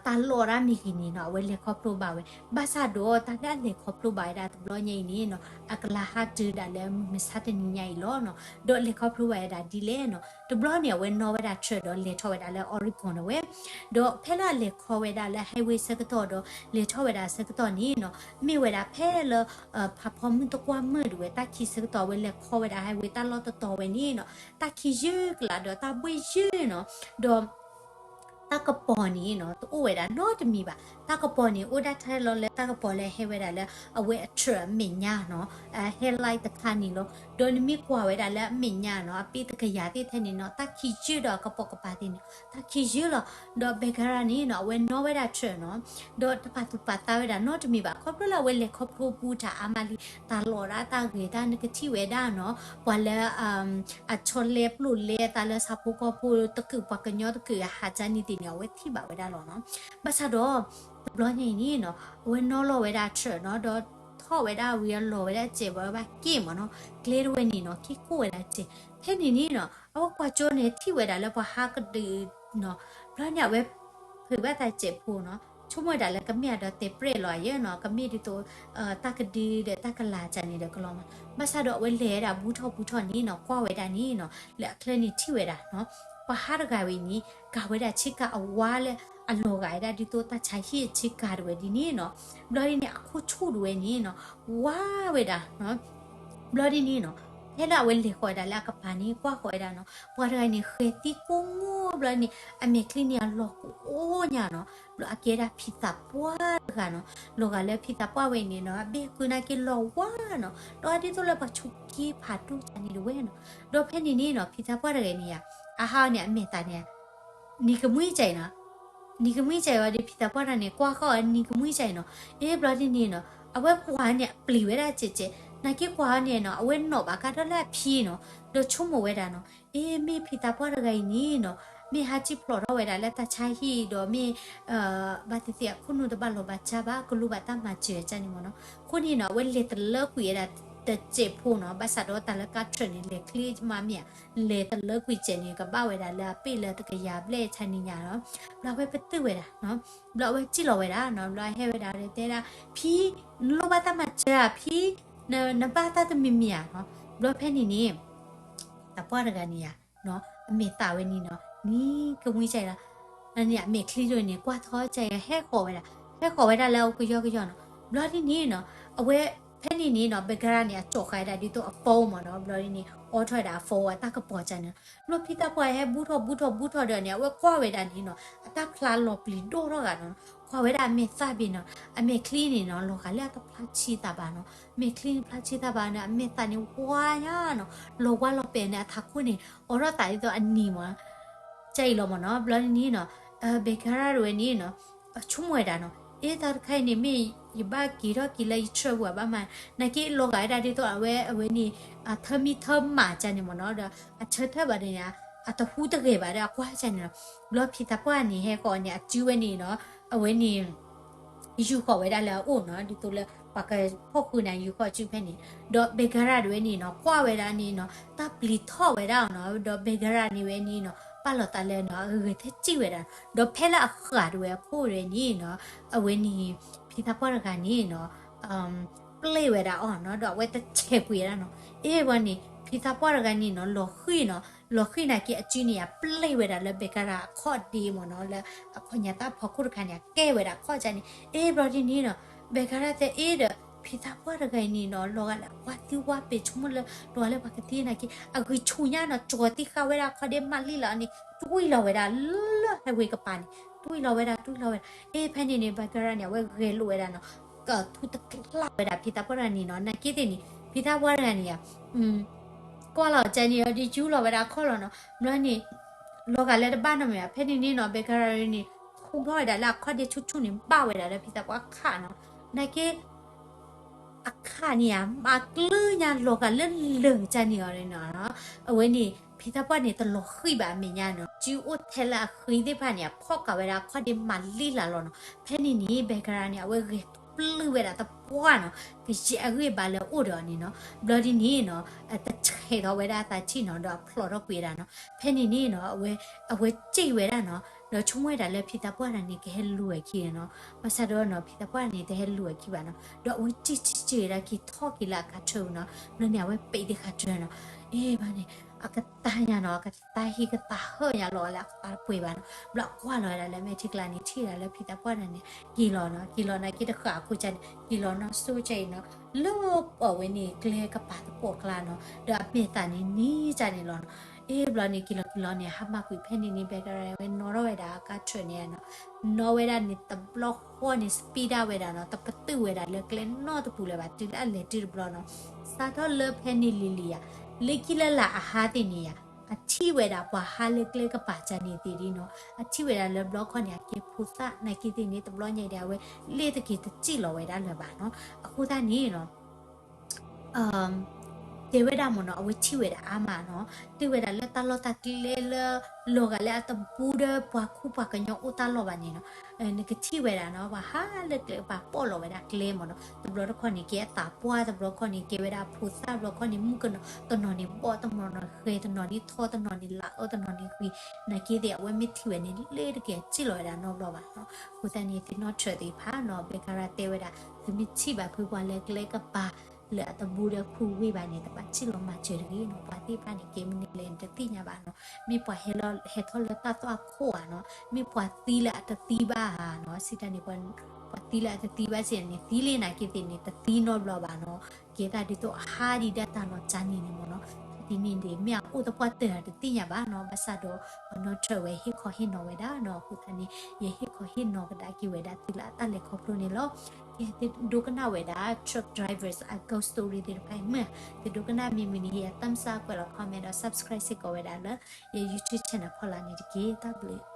တၢ်လီၢ်ဒၣ်မ့ၢ်ဂ့ၤန့ၣ်နီၤ အဝဲလဲၤခီဖျိဘၣ်ဝဲ, ဘၣ်ဆၣ်ဒီးတၢ်လၢအလဲၤခီဖျိဘၣ်ဝဲဒၣ်တဘျီညါအံၤန့ၣ်နီၤ အကလၤဟးတုၤဒၣ်လၢမုၢ်မဆါတနံၤညါအံၤလီၤနီၤ, ဒီးလဲၤခီဖျိဘၣ်ဝဲဒၣ်ဒ်လဲၣ်နီၤ, တဘျီန့ၣ် အဝဲနီၣ်ဝဲဒၣ် truck ဒီးလဲၤထီၣ်ဝဲဒၣ်လၢ Oregon န့ၣ်ဝဲ, ဒီးဖဲလၢအလဲၤခီဝဲဒၣ်လၢ highway ဆၢကတီၢ်ဒီး လဲၤထီၣ်ဝဲဒၣ်ဆၢကတီၢ်န့ၣ်နီၤ မ့ၢ်ဝဲဒၣ်ဖဲလၢ ဖးဖီမုၢ်သကွၢ်မုၢ်ဒၣ်ဝဲ တၢ်ခံဆၢကတီၢ် အဝဲလဲၤခီဝဲဒၣ် highway တၢ်လီၢ်တတီၤဝဲန့ၣ်နီၤ တၢ်ခံယုၢ်ကလးဒီးတၢ်ဘှ့ၣ်ယုၢ်နီၤ, ဒီး တၢ်ကပီၤန့ၣ်နီၤ တအိၣ်ဝဲဒၣ်နီတမံၤဘၣ်, တၢ်ကပီၤန့ၣ် အိၣ်ဒၣ်ထဲလီၤလၢတၢ်ကပီၤလၢဟဲဝဲဒၣ်လၢ အဝဲအ truck အမဲာ်ညါနီၤ, headlight တခါန့ၣ်လီၤ, ဒီးနမ့ၢ်ကွၢ်ဝဲဒၣ်လၢအမဲာ်ညါနီၤ အပ့ၢ်တကယၤသ့ၣ်ထဲန့ၣ်နီၤ တၢ်ခံယုၢ်ဒီးအကပိာ်ကပၤသ့ၣ်န့ၣ် တၢ်ခံယုၢ်လီၤ, ဒီး Bergara န့ၣ်နီၤ အဝဲနီၣ်ဝဲဒၣ် truck နီၤ, ဒီးတပာ်သူၣ်ပာ်သးဝဲဒၣ်နီတမံၤဘၣ်, ခီဖျိလၢအဝဲလဲၤခီဖျိဘူးတၢ်အါမးလံ, တၢ်လီၢ်ဒၣ်တၢ်ဂ့ၤတၢ်နကထံၣ်ဝဲဒၣ်နီၤ, ပှၤလၢ အဆီလဲပျိလဲအသးလၢဆၣ်ဖိကီၢ်ဖိတကုာ် ပှၤကညီတကုာ်အဟးကန့ၣ်သ့ၣ်န့ၣ် အဝဲထံၣ်ဘၣ်ဝဲဒၣ်လီၤနီၤ, ဘၣ်ဆၣ်ဒီး တဘျီညါအံၤန့ၣ်နီၤ အဝဲနီၣ်လီၤဝဲဒၣ် truck နီၤ ဒီးထီၣ်ဝဲဒၣ်ဝံၤအလီၤဝဲဒၣ်စဲးဝဲဘၣ်က့ၢ်မးနီၤ, ကျဲတဝဲန့ၣ်နီၤ က့ၢ်ကိၣ်ဝဲဒၣ်စဲး, ဖဲန့ၣ်န့ၣ်နီၤ အဝဲကွၢ်ကၠိန့ၣ် ထံၣ်ဝဲဒၣ်လၢပှၤဟးကဒုးနီၤ, ဘျီန့ၣ် အဝဲဖုးဘၣ်သးစဲးဖိနီၤ, ဆိကမိၣ်ဝဲဒၣ်လၢကမ့ၢ်အဒီးတဲးပြဲးလီၤယဲနီၤ, ကမ့ၢ်ဒ်သိး တၢ်ကဒုဒီးတၢ်ကလၤကန့ၣ်ဒီးကလီၤမး, ဘၣ်ဆၣ်ဒီးအဝဲလဲၤဝဲဒၣ်ဘူးထီၣ်ဘူးထီၣ်န့ၣ်နီၤ ကွၢ်ဝဲဒၣ်န့ၣ်နီၤ လၢအချၢန့ၣ်ထံၣ်ဝဲဒၣ်နီၤ, ပှၤဟးတဂၤဝဲအံၤန့ၣ် ကၤဝဲဒၣ်ဆ့ကၤအဝါလၢအလီၤဂာ်ဝဲဒၣ်ဒ်သိးတၢ်ဆါဟံၣ်ဆ့ကၤတဝဲဒ်န့ၣ်နီၤ, ဘျီဒ်န့ၣ် အခိၣ်ဆူၣ်တဝဲန့ၣ်နီၤ ဝါဝဲဒၣ် ဘျီဒ်န့ၣ်နီၤ ဖဲလၢအဝဲလဲၤဃီၤဝဲဒၣ်လၢအကပၤန့ၣ် ကွၢ်ဃီၤဝဲဒၣ်နီၤ ပှၤတဂၤန့ၣ် ဃဲၤသံကိၢ်မိၢ်ဘျီန့ၣ် အမဲာ်ချံန့ၣ်အလီၤကိၢ်ညါနီၤ, ဘျီအကဲဒၣ်ဖံသးပှၢ်တဂၤနီၤ, လီၤဂာ်လၢဖံသးပှၢ်ဝဲန့ၣ်နီၤ အဘ့ၣ်ဃုနာ်က့လီၤဝါနီၤ, ဒီးဒ်သိးလၢပှၤဆိးက့ဖးဒိၣ်ကန့ၣ်တဝဲနီၤ, ဒီးဖဲန့ၣ်န့ၣ်နီၤ ဖံသးပှၢ်တဂၤန့ၣ်ယါ အဟးအီၤန့ၣ် အမဲာ်သးန့ၣ် နံၤကမှံကၢ်အံၤနီၤ နံၤကမှံကၢ်အံၤဝဲဒီး ဖံသးပှၢ်တဂၤန့ၣ် ကွၢ်ဃီၤအီၤနံၤကမှံကၢ်အံၤနီၤ, အ့ ဘျီဒ်န့ၣ်နီၤ အဝဲကွၢ်န့ၣ် အပျံၤဝဲဒၣ်စဲးစဲး, နာ်က့ကွၢ်အီၤန့ၣ်နီၤ အဝဲနီၣ်ဘၣ်ကါဒီးလၢအဖံနီၤ, ဒီးဆိကမိၣ်ဝဲဒၣ်နီၤ အ့ မ့ၢ်ဖံသးပှၢ်တဂၤအံၤန့ၣ်နီၤ မ့ၢ်ဟးစံၣ်ဖျိးထီၣ်ဝဲဒၣ်လၢတၢ်ဆါဟံၣ်ဒီးမ့ၢ် ဘၣ်သ့ၣ်သ့ၣ်အခိၣ်နူာ်တဘၣ်လီၤဘၣ်စၢ်ဘၣ် ကလူဘၣ်တၢ်မၤစၢၤကန့ၣ်မ့ၢ်နီၤ, အဃိန့ၣ်နီၤ အဝဲလဲၤတလၢကွံာ်ဝဲဒၣ် တစဲးဖိနီၤ, ဘၣ်ဆၣ်ဒီးတၢ်လၢကါထြၢၣ်န့ၣ် လဲၤချ့မးမ့ၢ်ဧါ, လဲၤတလၢကွံာ်စဲးန့ၣ် ကဘၣ်ဝဲဒၣ်လၢအပ့ၢ်လၢတကယၤဘျဲၣ်ဆါနံၤညါလီၤ. ဘျီအဝဲပတုာ်ဝဲဒၣ်နီၤ, ဘျီအဝဲစံၣ်လီၤဝဲဒၣ်နီၤ, ဘျီအဟဲဝဲဒၣ်ဒီးတဲဒၣ် ဖံ, နလိၣ်ဘၣ်တၢ်မၤစၢၤဧါ, ဖံ, နဘၣ်တၢ်တမံၤမံၤဧါနီၤ, ဘျီဖဲန့ၣ်န့ၣ် သးပှၢ်တဂၤန့ၣ်ဧါ အမဲာ်သးဝဲန့ၣ်နီၤ, နံၤကမှံကၢ်အံၤလီၤ, န့ၣ်အမဲာ်ချံဒိၣ်န့ၣ် ကွၢ်ထီၣ်ကၢ်အံၤ ဟဲဃီၤဝဲဒၣ်, ဟဲဃီၤဝဲဒၣ်လၢအကယီကယီနီၤ, ဘျီဒ်န့ၣ်နီၤ, အဝဲ ဖဲန့ၣ်န့ၣ်နီၤ ဘဲကရၣ်န့ၣ် အကၠီၤဃာ်ဝဲဒၣ်ဒ်သိးအ phone မ့ၢ်နီၤ, ဘျီဒ်န့ၣ် အိးထီၣ်ဝဲဒၣ်အ phone အတၢ်ကပီၤကၢ်န့ၣ်, ဘျီဖံသးပှၢ်ဟဲဘူးထီၣ်ဘူးထီၣ်ဘူးထီၣ်ဒီးန့ၣ် အဝဲကွၢ်ဝဲဒၣ်န့ၣ်နီၤ, အတၢ်ဖျါလီၤပျံၤဒိၣ်ထီၣ်ဂၤနီၤ, ကွၢ်ဝဲဒၣ်အမဲာ်သးဘ့ၣ်နီၤ, အမဲာ်ချံန့ၣ်နီၤ လီၤဂာ်လၢအတဖျါဆံးသးဘၣ်နီၤ, မဲာ်ချံန့ၣ်ဖျါဆံးသးဘၣ်န့ၣ် အမဲာ်သးန့ၣ်ဝါညါနီၤ, လီၤဝါလီၤပဲာ်န့ၣ် အထးခိၣ်န့ၣ် အိးထီၣ်သးဒ်သိးအနံၤမ့ၢ် ကၢ်အံၤလီၤမ့ၢ်နီၤ, ဘျီဒ်န့ၣ်နီၤ, ဘဲကရၣ်တဝဲန့ၣ်နီၤ, ဆိကမိၣ်ဝဲဒၣ်နီၤ, အ့ တၢ်တခါအံၤန့ၣ် မ့ၢ်ယဘၣ်က့ၤထီၣ်က့ၤလၢယ truck ပူၤဘၣ်မး, နာ်က့လီၤဂာ်ဝဲဒၣ်ဒ်သိးအဝဲ အဝဲန့ၣ် အထၢမံထၢမးကၢ်န့ၣ်မ့ၢ်နီၤ, ဒီးအဆၢထၢၣ်ဘၣ်ဒီးန့ၣ် အတဟူးတဂဲၤဘၣ်ဒီးအကွၢ်ကၢ်န့ၣ်နီၤ, ဘျီဖံသးပှၢ်န့ၣ် ဟဲဃီၤန့ၣ် အစုဝဲန့ၣ်နီၤ, အဝဲန့ၣ် ယူာ်ဃီၤဝဲဒၣ်လၢအအိၣ်နီၤ, ဒ်သိးလၢပှၤကဖီၣ်ဃုာ်န့ၣ် ယူာ်ဃီၤစုဖဲန့ၣ်, ဒီးဘဲကရၣ်တဝဲန့ၣ်နီၤ ကွၢ်ဝဲဒၣ်န့ၣ်နီၤ တၢ်ပျံၤထီၣ်ဝဲဒၣ်အီၤနီၤ, ဒီးဘဲကရၣ်န့ၣ်ဝဲန့ၣ်နီၤ ပာ်လီၤသးလၢနီၤ အဂဲၤထဲစံၣ်ဝဲဒၣ်, ဒီးဖဲလၢအဃၢၤတဝဲအခိၣ်တဝဲန့ၣ်နီၤ, အဝဲန့ၣ် ဖံသးပှၢ်တဂၤန့ၣ်နီၤ ပျဲဝဲဒၣ်အီၤနီၤ, ဒီးအဝဲတဆဲးကွံာ်ဝဲဒၣ်နီၤ, အ့ ဘၣ်န့ၣ် ဖံသးပှၢ်တဂၤန့ၣ်နီၤ လီၤဃံၤနီၤ, လီၤဃံၤနာ်က့အစုန့ၣ် အပျဲဝဲဒၣ်လၢဘဲကရၣ်အခီၣ်ဒ့မ့ၢ်နီၤ, လၢအခီၣ်ညါတၢ်ဖီခိၣ်တခါန့ၣ် အကဲဝဲဒၣ်အခီၣ်ကၢ်န့ၣ်, အ့ ဘျီဒ်န့ၣ်နီၤ ဘဲကရၣ်တဲအ့ဒီး ဖံသးပှၢ်တဂၤအံၤန့ၣ်နီၤ လီၤဂာ်လၢအဝါသံဝါပဲာ်ဆိကမိၣ်လၢ လီၤဂာ်လၢပှၤကသံနာ်က့ အဂံၢ်ဆူၣ်ညါနီၤ ကၠီၤသံဃာ်ဝဲဒၣ်အခီၣ်ဒ့မးလံလီၤန့ၣ် တွံၢ်လီၤဝဲဒၣ်လၢ highway ကပၤန့ၣ် တွံၢ်လီၤဝဲဒၣ် တွံၢ်လီၤဝဲဒၣ်, အ့ ဖဲန့ၣ်န့ၣ် ဘဲကရၣ်န့ၣ် အဝဲဂဲၤလိာ်ဝဲဒၣ်နီၤ ကထူတကျၢ်ဝဲဒၣ်ဖံသးပှၢ်တဂၤန့ၣ်နီၤ, နာ်က့သ့ၣ်န့ၣ် ဖံသးပှၢ်တဂၤန့ၣ်ဧါ ကွၢ်လီၤကၢ်န့ၣ်ဒီး ယူၢ်လီၤဝဲဒၣ်အခီၣ်လီၤနီၤ, ဘျီန့ၣ် လီၤဂာ်လၢတဘၣ်နီတမံၤဘၣ်, ဖဲန့ၣ်န့ၣ်နီၤ ဘဲကရၣ်န့ၣ် ထူထီၣ်ဝဲဒၣ်လၢအခီၣ်ဒ့ဆူၣ်ဆူၣ်န့ၣ် ဘၣ်ဝဲဒၣ်လၢဖံသးပှၢ်အခၣ်နီၤ, နာ်က့ အခၣ်န့ၣ်ဧါ မၤကျၢၤညါလီၤဂာ်လၢလၢာ်ကၢ်န့ၣ်အီၤနီၤ, အဝဲန့ၣ် ဖံသးပှၢ်န့ၣ်တလီၤဃံၤဘၣ်အမဲာ်ညါနီၤ, စုအိၣ်ထဲလၢအဃံသ့ၣ်တဖၣ်န့ၣ် အဖီၣ်ကၤဝဲဒၣ်အခီၣ်ဒ့မးလံလၢ်လီၤနီၤ, ဖဲန့ၣ်န့ၣ် ဘဲကရၣ်န့ၣ် အဝဲဂဲၤပျုၢ်ဝဲဒၣ်သပှၢ်နီၤ, ကယဲၢ်အဂ့ၢ်ဘၣ်လၢအအိၣ်ဒီးအီၤန့ၣ်နီၤ, ဘျီဒ်န့ၣ်နီၤ တဆဲးထီၣ်ဝဲဒၣ်အသးဆံၣ်နီၤ ဒီးအဖျိးထီၣ်ကွံာ်ဝဲဒၣ်နီၤ, ဖဲန့ၣ်န့ၣ်နီၤ အဝဲ အဝဲစံၣ်ဝဲဒၣ်နီၤ, ဒီးဆိကမိၣ်ဝဲဒၣ်လၢဖံသးပှၢ်တဂၤန့ၣ် ကဟဲလူၤဝဲခံနီၤ, ဘၣ်ဆၣ်ဒီးနီၤ ဖံသးပှၢ်တဂၤန့ၣ် တဟဲလူၤဝဲခံဘၣ်နီၤ, ဒီးအဝဲစံၣ်စံၣ်စံၣ်ဝဲဒၣ်က့ၤထီၣ်က့ၤလၢအကါထၢၣ်ပူၤနီၤ, ဘျီန့ၣ် အဝဲပဲာ်တခါထၢၣ်နီၤ, အ့ ဘၣ်န့ၣ် အကသါညါနီၤ အကသါဟံးကသါဟၢၣ်ညါလီၤလၢအသးတပှဲၤဘၣ်နီၤ, ဘျီအကွၢ်လီၤဝဲဒၣ်လၢမဲာ်ထံကျါန့ၣ် ထံၣ်ဝဲဒၣ်လၢဖံသးပှၢ်တဂၤန့ၣ် က့ၤလီၤနီၤ, က့ၤလီၤနာ်က့တဃၣ်အခိၣ်ကၢ်န့ၣ် က့ၤလီၤနီၢ်ဆိကၢ်အံၤနီၤ, လၢအဝဲန့ၣ်ကျဲကပၤသပှၢ်ကျါနီၤ, ဒီးအမဲာ်သးန့ၣ်နံၤကၢ်န့ၣ်လီၤနီၤ, အ့ ဘျီန့ၣ် က့ၤလီၤက့ၤလီၤန့ၣ် ဟါမၢ်ကွံာ်ဖဲန့ၣ်န့ၣ် ဘဲကရၣ်ဝဲနီၣ်ထီၣ်ဝဲဒၣ်အကါထၢၣ်န့ၣ်နီၤ, နီၣ်ဝဲဒၣ်န့ၣ်တဘျီဃီန့ၣ် speed ဒၣ်ဝဲဒၣ်နီၤ, တပတုာ်ဝဲဒၣ်လၢကျဲနီတပူၤလၢၤဘၣ် တုၤလၢအလဲၤတုၤတဘျီနီၤ, စးထီၣ်လၢဖဲန့ၣ်လံၤလံၤဧါ, လၢခံလၢလာ်အဟါသ့ၣ်န့ၣ်ဧါ, အထံၣ်ဝဲဒၣ်ပှၤဟးလၢကျဲကပၤကၢ်န့ၣ်သ့ၣ်ဒ်နီၤ, အထံၣ်ဝဲဒၣ်လၢဘျီခီန့ၣ် အကဲဖိသၣ်နာ်က့သ့ၣ်န့ၣ် တဘျီညါဒီး အဝဲလဲၤတက့ၤတစံၣ်လီၤဝဲဒၣ်လၢၤဘၣ်နီၤ, အဃိသတးန့ၣ်နီၤ တဲဝဲဒၣ်မ့ၢ်နီၤ အဝဲထံၣ်ဝဲဒၣ်အါမးနီၤ, ထံၣ်ဝဲဒၣ်လၢတၢ်လီၢ်တၢ်ကျဲလၢ လီၤဂာ်လၢအတဘူးဒီးပှၤခူပှၤကညီအိၣ်တၢ်လီၢ်ဘၣ်န့ၣ်နီၤ, နကထံၣ်ဝဲဒၣ်နီၤ ပှၤဟးလၢကျဲကပၤပိာ်လီၤဝဲဒၣ်ကျဲမ့ၢ်နီၤ, တဘျီတခီၣ်န့ၣ် ကဲအသးပှၢ် တဘျီတခီၣ်န့ၣ် ကဲဝဲဒၣ်အဖိသၣ် တဘျီတခီၣ်န့ၣ် မုၣ်ကနီၤ တနီၤန့ၣ်ဘီၣ် တနီၤန့ၣ်ဃဲၤ တနီၤန့ၣ်ထီ တနီၤန့ၣ်လးအၢ တနီၤန့ၣ်ဃံ, နာ်က့သ့ၣ် အဝဲမ့ၢ်ထံၣ်ဝဲန့ၣ် လဲၤတက့ၤစံၣ်လီၤဝဲဒၣ်နီတဘျီဘၣ်နီၤ, အဃိသတးန့ၣ် သုနီၣ်ထၢၣ်သ့ၣ်တဖၣ်နီၤ ဘဲကရၣ်တဲဝဲဒၣ် သုမ့ၢ်ထံၣ်ဘၣ်ဖုပှၤလၢကျဲကပၤ လၢအတဘူးဒီးခူဝ့ၢ်ဘၣ်န့ၣ် တဘၣ်စံၣ်လီၤမၤစၢၤတဂ့ၤနီၤ, ပှၤသ့ၣ်တဖၣ်န့ၣ် ကဲမနုၤလဲၣ်န့ၣ် တသ့ၣ်ညါဘၣ်နီၤ, မ့ၢ်ပှၤဟဲလီၤဟဲထီၣ်လၢတၢ်သွၣ်ခိၣ်ဧါနီၤ, မ့ၢ်ပှၤသံလၢအတသံဘၣ်ဧါနီၤ, စံးတၢ်န့ၣ် ပှၤသံလၢအတသံဘၣ်စံးန့ၣ် သံလံနာ်က့သ့ၣ်န့ၣ် တသံနီတဘျီဘၣ်နီၤ, ကဲသးဒ်သိးအဟးဒံးဒၣ်တၢ်လီၤကၢ်န့ၣ်န့ၣ်မ့ၢ်နီၤ, ဖဲဒ်န့ၣ်ဒီး မ့ၢ်အအိၣ်သပှၢ်တၢၢ်တသ့ၣ်ညါဘၣ်နီၤ, ဘၣ်ဆၣ်ဒီး ပှၤနီၣ်ထၢၣ်ဝဲဟ့ၣ်ခီဟ့ၣ်နီၤဝဲဒၣ်နီၤ, အဃိသတးန့ၣ် ယဟ့ၣ်ခီဟ့ၣ်နီၤကဒါက့ၤဝဲဒၣ်သုလၢအတၢ်လဲၤခီဖျိန့ၣ်လီၤ. ကဲ သုဒိကနၣ်ဝဲဒၣ် truck drivers အ ghost story သ့ၣ်တဖၣ်အံၤမ့ၢ် သုဒိကနၣ်မ့ၢ်မုာ်န့ၣ် ဟ့ၣ်ယၤ thumbs up ကွဲးလီၤ comment ဒီး subscribe စ့ၢ်ကီးဝဲဒၣ်လၢ ယ YouTube channel ဖီလာ်န့ၣ်တက့ၢ်. တၢ်ဘျုး